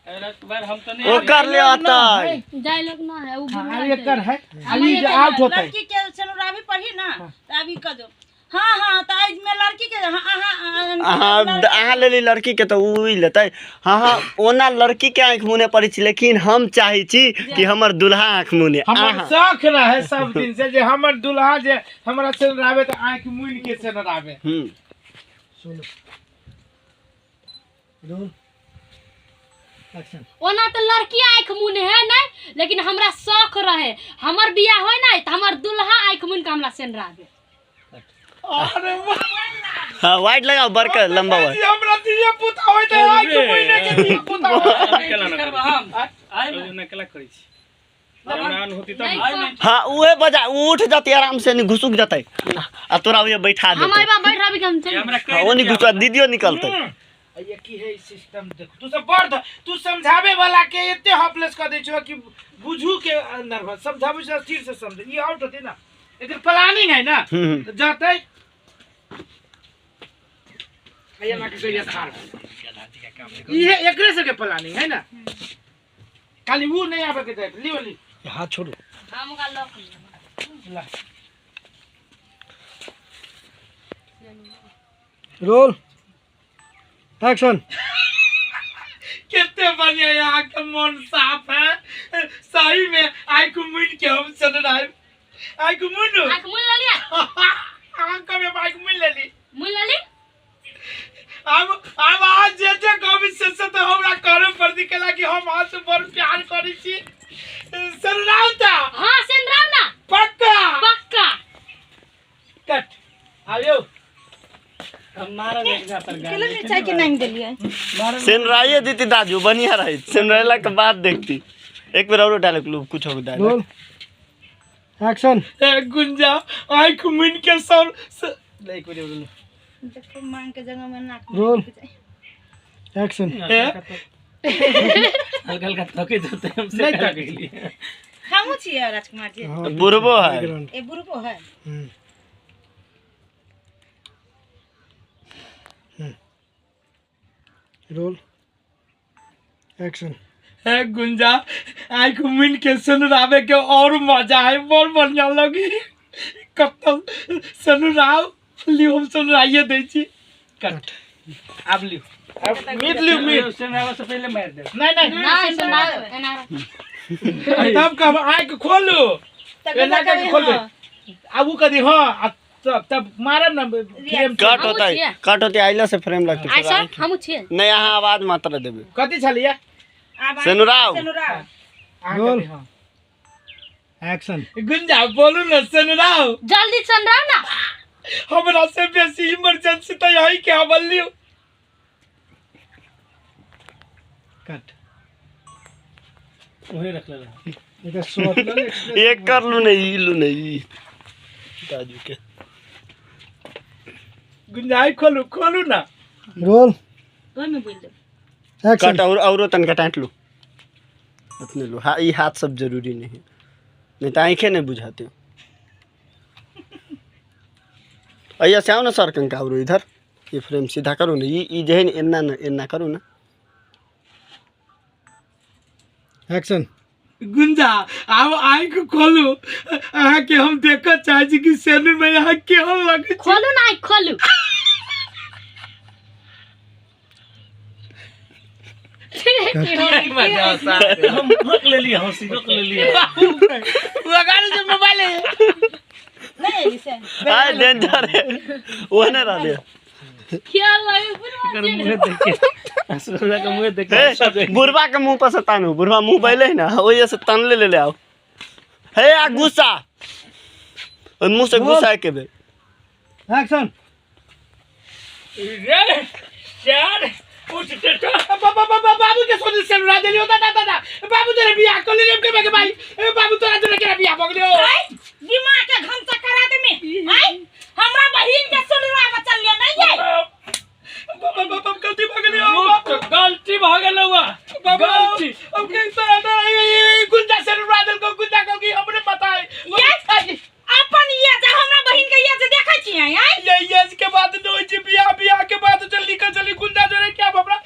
राजकुमार हम तो नहीं ओ कर ले आता जाय लोग ना है उ हाँ, अब एकर है अभी जे आउट होतै। लड़की के सेनुरावी पढ़ी ना तो अभी कह दो। हाँ हाँ, तो आज में लड़की के हाँ हाँ अहाँ अहाँ लेली लड़की के तऽ उ ई लेतै। हाँ हाँ, ओना लड़की के आँखि मुने पड़ै छी, लेकिन हम चाहै छी कि हमर दुल्हा आँखि मुने। हमर अहाँ शौक रहे सब दिन से जे हमर दुल्हा जे हमरा सेनरावे तऽ आँखि मुनि के सेनरावे। हम्म। Roll action. ओना तो लड़की आँखि मुने है नहीं, लेकिन हमरा शौक रहे हमर बियाह होय ना तो हमर दुल्हा आँखि मुन के हमरा सेनरावे। अरे वाह। हाँ, वाइट लगाओ, बड़का लंबा वाइट। जी, हमरा धिया पुता होय तऽ आँखि मुने के धिया पुता होय। की करबा हम आइ में नकला करै छी, हमरा आन होती तब। नहीं, हाँ, उहे बजा उ उठ जतै आराम से, नहीं घुसुक जतै आ तोरा उहे बैठा हम देतै। आइबा बैठ रहबी के हम चल। हमरा हाँ, ओ नहीं घुसुआ, दीदियो निकलतै। ये की है सिस्टम देखो, तू सब बड़ तू समझावे वाला के एते होपलेस कर दै छो कि बुझू के नर्वस, समझाबू से स्थिर से समझे। ई आउट होते ना, एकर प्लानिंग है ना। हम्म। तो जाते आया ना के कहिया खार ई है एकरे से के प्लानिंग है ना, खाली वो नहीं आवे के जाए। लियो ली हाथ छोड़ो। हम ओकरा लॉक लेबै। ला। Roll action. कितने बढ़िया यहाँ के मन साफ है सही में। आई को मुन के हम चल रहा है, आई को मुन आँख मुन लेलियै? हाँ, कभी आई को मुन लेली। मुन लेली? अब अब आज जे जे कभी से से तो हमरा करे पर दिखेला कि हम आज से बड़ प्यार करै छी। सरनाउ ता? हाँ, सेनराव ना। पक्का? पक्का। कट आयो। हम मारब एक जा पर केला मिर्चाई के नाम देलियै। सेनराइए दीती दाजू बढ़िया रही, सेनराइला के बाद देखती। एक बेर औरो डायलॉग लू, कुछ हो डायलॉग। Role action. ए गुंजा आंख मुन के सर नहीं एक मिनट बोलो। देखो मांग के जगह में नाक रोल एक्शन। ए हल्का हल्का थके जते हम से नहीं करा थके। गेलियै। हमहूँ छियै राजकुमार जी। हाँ, बुढ़बो है। बैकग्राउंड। ए बुढ़बो है। हम्म। Role action. ए गुंजा आंख मुन के सुनरावे के और मजा है, बड़ बढ़िया लगी। कत सुनराव लियो, हम सुनराइए दै छी। कट आब लियो, अब मीट लियो, मीट सुनावे से पहले मार दे। नहीं नहीं नहीं सुनाओ एना। तब कब आंख खोलू तब एना के खोलबे, आब उ कदी। हां, आ तब तब मारब ना फ्रेम। कट हमहूँ होतै, छियै। कट होतै आइला से फ्रेम लगतै। आइ सर हमहूँ छियै। नहीं, अहाँ आवाज मात्र देबै। कथी छलियै? आब सेनुराव। सेनुराव। अहाँ रोल। कथी? हाँ एक्शन। गुंजा बोलू ना सुनराव। जल्दी सेनराव ना। हमरा से बेसी इमरजेंसी तो यही के हमल लियो। कट। वही रख लेला। एकर शॉर्ट एक कर लू नहीं, ई लू नहीं, ई दाजू के। गुंजा आइ खोलू, खोलू ना। रोल ओहिमे बोलि देब। एक्शन। कट और औरो तनका टाँट लू, उतने लू। हाँ, ई हाथ सब जरूरी नहीं है, नहीं तो आँखें नहीं बुझाते। अय्या से आओ ना सर कंका, और इधर ये फ्रेम सीधा करो ना, ई जे है ना, एन्ना ना, एन्ना करो ना। एक्शन। गुंजा आब आँख खोलू, अहाँ के हम देखऽ चाहै छी कि सैलून में अहाँ केहन लगै छी। खोलू ना आँखि खोलू। हम रोक लेली, हंसी रोक लेली। लगा दे मोबाइल है। नहीं एली से आए डेंजर है, वो नहीं रह दिया। क्या लगे बुढ़वा एकर मुँहे देख के सुनला के मुँहे देख के हे, बुढ़वा के मुंह पर से तानू, बुढ़वा मुंह बैले है ना, ओये से तान ले ले ले आओ। हे आ गुस्सा, ओय मुंह से गुस्सा के बे। एक्शन। रे चार उठ टेटा। बाबू के सोनी से उड़ा देलियो। दादा दादा बाबू तोरे बियाह कर लेलियो के के भाई। ए बाबू तोरा तोरा के बियाह भऽ गेलियो। आइ दिमाग के घंटा करा दे में। आइ हमरा बहिन के सुनराव चलिए नहीं जाय। बाबा बाबा गलती भऽ गेलियो। रुक, गलती भऽ गेलौ बाबा गलती। अब के तरह ना गुंजा से उड़ा देलको, गुंजा कह कि हमरे पता है। ये अपन ये जे हमरा बहिन के ये जे देखै छियै। आइ ये ये के बाद न होई छै बियाह, बियाह के बाद चल निकल चली गुंजा जोरे के अब हमरा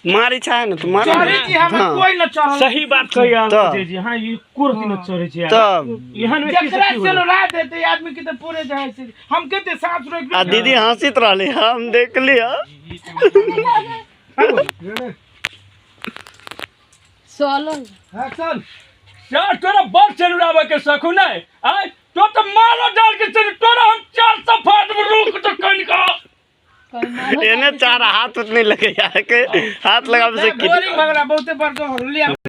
मारी छै ने तू मार चढ़ै छी हमरा हाँ। कोई न चढ़ल। सही बात कहिया तऽ। जी हां, ई कुर्ती न चढ़ै छै यार। तब एहन व्यक्ति से जकरा की होलै? सेनुरा देते आदमी के तऽ पूरे जाइ छै। हम कहते सास रोक आ दीदी हंसित रहली, हम देखली ह। रेडी। चलो। एक्शन। यार तोरा बड़ सेनुराबै के शौक नै आय, तो तऽ मालो डाल के सेनु तोरा हम 400 फाट में रोक तो कनिका। एने चार हाथ उतने लगे यार के हाथ लगावे से बोरिंग भगला बहुते बड़को हो लिया।